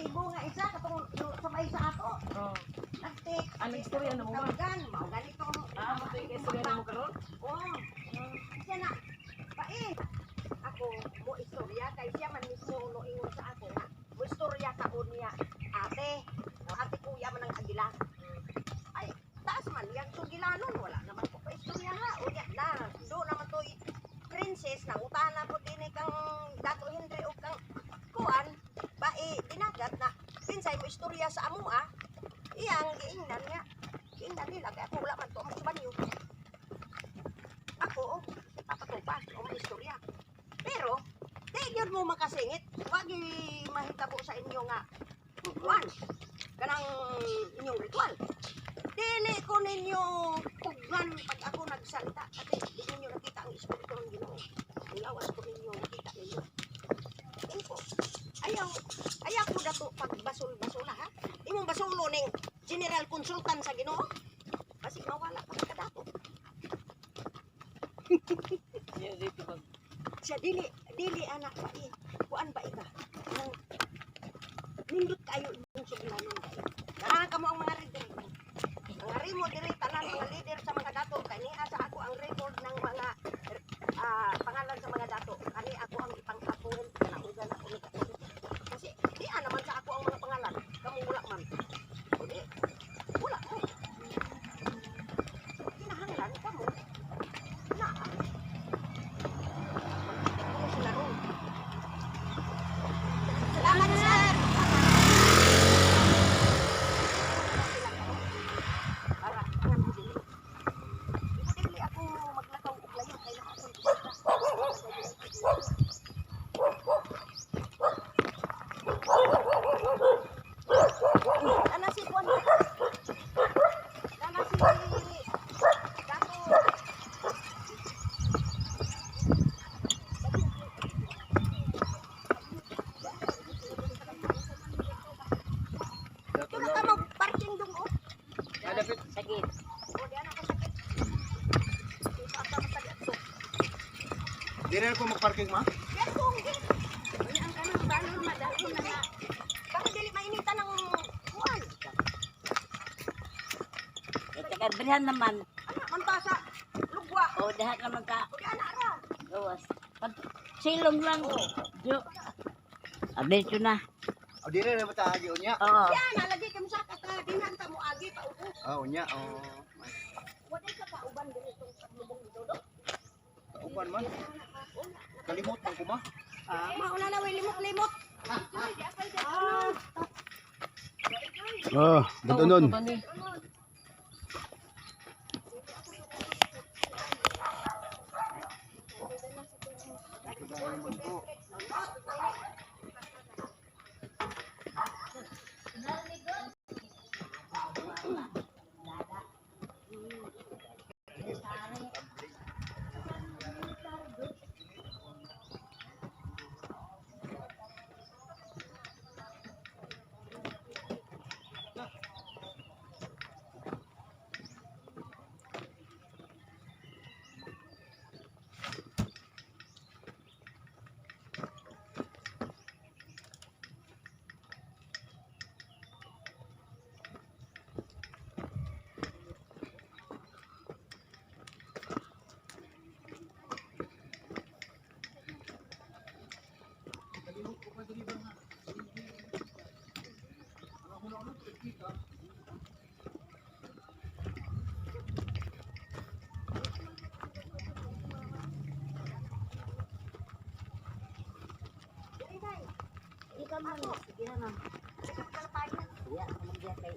Tribo nga isa katong sabay sa ato. Oh. Nagtik. Anong istorya na mo ba? Tawagan, mao ganito. Ah, mo kay istorya na mo karon? Oo. Siya na. Pae. Ako mo istorya kay siya man mismo no ingon sa ako nga. Mo istorya ka niya. Ate, ate kuya man ang agila. Ay, taas man yang sugilanon wala naman ko pa istorya ha. O ya na, do naman to princess na utana po dinhi kang Dato Henry o kang kuan bae dinagat na pinsay mo istorya sa amo ah. Iyang giingnan niya. Giingnan nila kaya ako wala man to ang banyo. Ako, oh, papatupas o may istorya. Pero, di yun mo makasingit. Wag mahitabo sa inyo nga kuan kanang inyong ritual. Dili ko ninyo pugnan pag ako nagsalita kasi di ninyo nakita ang espiritu ng Ginoo. Ang lawas ko ninyo nakita ninyo. Inko. Ayaw, ayaw ko dato pag basol-basola ha. Imong basulo ning general consultant sa Ginoo. Kasi mawala pa ka dato. Yeah, dito ba? Siya dili dili anak pa eh. Kuan ba ika? Nang nindot kayo imong suglanon ba eh. Dara kamo ang mga leader. Ang rimo diri tanan mga leader sa mga dato kani sa ako ang record ng mga pangalan sa mga dato. Kani ako ang ipang-apuhin kanaugan ako ni kato. Kasi di naman sa ako ang mga pangalan. Kamo wala man. O di, wala mo. Kinahanglan kamo na magtitik sila ron. Salamat, sir! Para, angan mo dili. Dili ako maglakaw og layo kay naa akong bisita. Ana si Juan. Ana si Dato. Dato Tuna ka mag parking dong oh. Dapat Sakit. O di ana ka sakit. Di pa ka matag-adto. Di na ko magparking ma. Yes, kung di. Unya ang kanang balon madalon na na. Bakit dili mainitan ng kuan? Kay taga naman. Ana man ta sa lugwa. O diha naman ka O di ana ra. gawas. Pag silong lang. Jo. Abito na. O di na ba ta agi unya? Oo. Di ana lagi kamo sa kata dinhan ta mo agi pa ubos. Ah, unya. Oh. Waday ka kauban diri tong lubong ni Dodo. Kauban man. Kalimot man ko ma. Ah, mauna na way limok-limot. Ah, ganoon. Ikaw man. Sige na ma'am. Ya, man diya kay